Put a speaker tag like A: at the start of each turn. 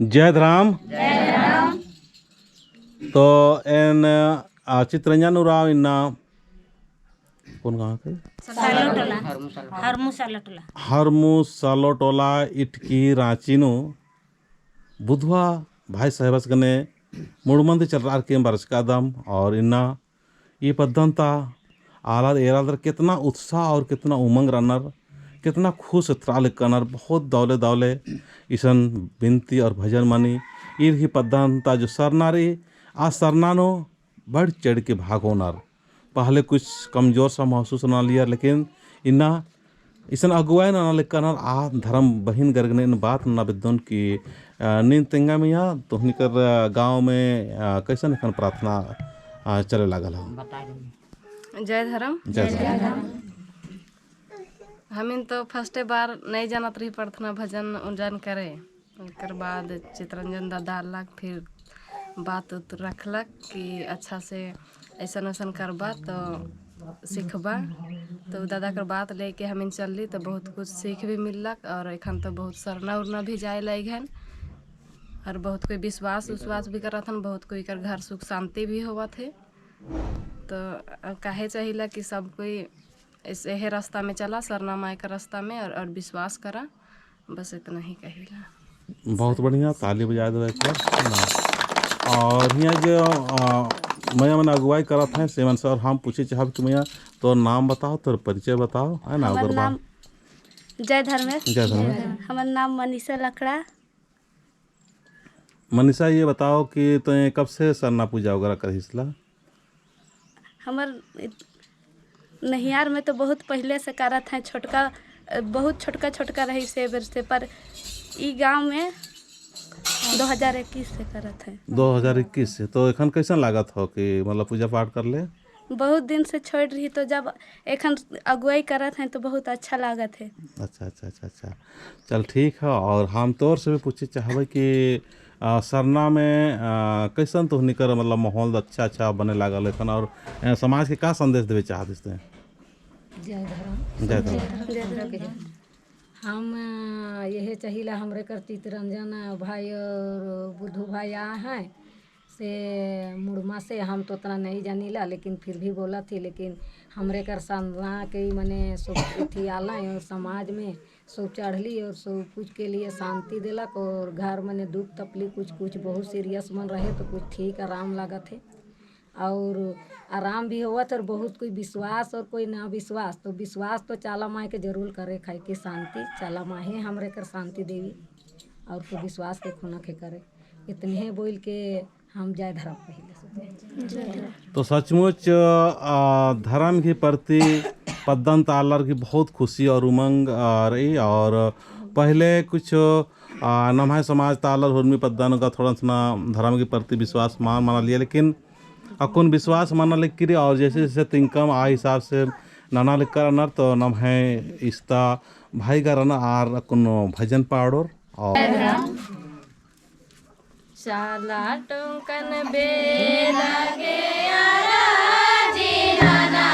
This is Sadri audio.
A: जय धराम। तो एन चित्रंजन उरांव इन्ना कौन गाँव के
B: हरमू सालोटोला।
A: हरमू सालोटोला इटकी रांची नो बुधवा भाई साहेबस गने मुड़मंद चल रहा के बरस का दम और इन्ना ये पद्धता आलार एरादर कितना उत्साह और कितना उमंग रनर, कितना खुश त्राल कनर, बहुत दौले दौले इसन विनती और भजन मानी इर ही पद्धता जो सरनारी आ सरनानो बढ़ चढ़ के भाग होनार। पहले कुछ कमजोर सा महसूस ना लिया, लेकिन इन्ना इसन अगुवाई ना लेकनर आ धर्म बहिन गरगने इन बात ना बिद्दोन की नींद तेंगा मिया तो कर गांव में कैसन एखन प्रार्थना चले लागल हो।
C: जय धर्म।
A: जय धर्म।
C: हमिन तो फर्स्टे बार नहीं जानत रही प्रार्थना भजन उजन करे। एक बाद चित्रंजन दादा आलक, फिर बात उत रखलक कि अच्छा से ऐसा ऐसा करबा तो सीखबा। तो दादा कर बात लेके हमिन चलली तो बहुत कुछ सीख भी मिललक और एखन तो बहुत सरना उरना भी जाए लग हन और बहुत कोई विश्वास उश्वास भी करत हन, बहुत कोई कर घर सुख शांति भी होवत है। तो काहे चाहिला कि सब कोई ऐसे ही रास्ता में चला, सरना माई का रास्ता में और विश्वास करा, बस इतना ही कहिला।
A: बहुत बढ़िया, ताली बजा दो एक बार ना। और यहाँ जो मैया मन अगुवाई करत हैं सेवन सर, हम पूछे चाहब कि मैया तो नाम बताओ, तोर परिचय बताओ, है ना।
B: हमार
A: ओकर
B: नाम
A: बाद
B: जय धर्मेश।
A: जय धर्मेश।
B: हमार नाम मनीषा लकड़ा।
A: मनीषा ये बताओ कि तो कब से सरना पूजा वगैरह करिसला?
B: हमार नहियार में तो बहुत पहले से करत हैं, छोटका बहुत छोटका छोटका रही से बेर से, पर ई गांव में 2021 से करत हैं।
A: 2021 से। तो एखन कैसन लागत हो कि मतलब पूजा पाठ कर ले?
B: बहुत दिन से छोड़ रही तो जब एखन अगुवाई करत हैं तो बहुत अच्छा लागत है।
A: अच्छा अच्छा अच्छा अच्छा, चल ठीक है। और हम तोर से भी पूछे चाहबे कि सरना में कैसन तोहनी कर मतलब माहौल अच्छा अच्छा बने लागल एखन और समाज के का संदेश देवे चाहत हैं?
D: जय धर्म।
A: जय धर्म।
D: हम यही चाहिला हमरे कर चितरंजन भाई और बुद्धू भाई आए हैं से मुड़मा से, हम तो उतना नहीं जानीला लेकिन फिर भी बोला थी, लेकिन हमरे कर सरना के मने सब अथी आला और समाज में सब चढ़ली और सब कुछ के लिए शांति दिलक और घर मने दुख तकलीफ कुछ कुछ बहुत सीरियस मन रहे तो कुछ ठीक आराम लागत है और आराम भी होवत और बहुत कोई विश्वास और कोई ना विश्वास, तो विश्वास तो चाला माए के जरूर करे खाए के शांति चाला माहे हमरे कर शांति देवी और कोई विश्वास के खुना के करे, इतने ही बोल के हम जय धर्म पहले।
A: तो सचमुच धर्म के प्रति पद्दन तालर की बहुत खुशी और उमंग रही और पहले कुछ नमहा समाज तालर हुर्मी पद्दन का थोड़ा सा धर्म के प्रति विश्वास मान माना लिया, लेकिन अकुन विश्वास माना लिख और जैसे जैसे तिनकम आ हिसाब से नाना लिख कर अनर तो नम है इस्ता भाई का रना are अकुन भजन पाड़ोर और
C: चाला टोकन बेला के आरा जी नाना।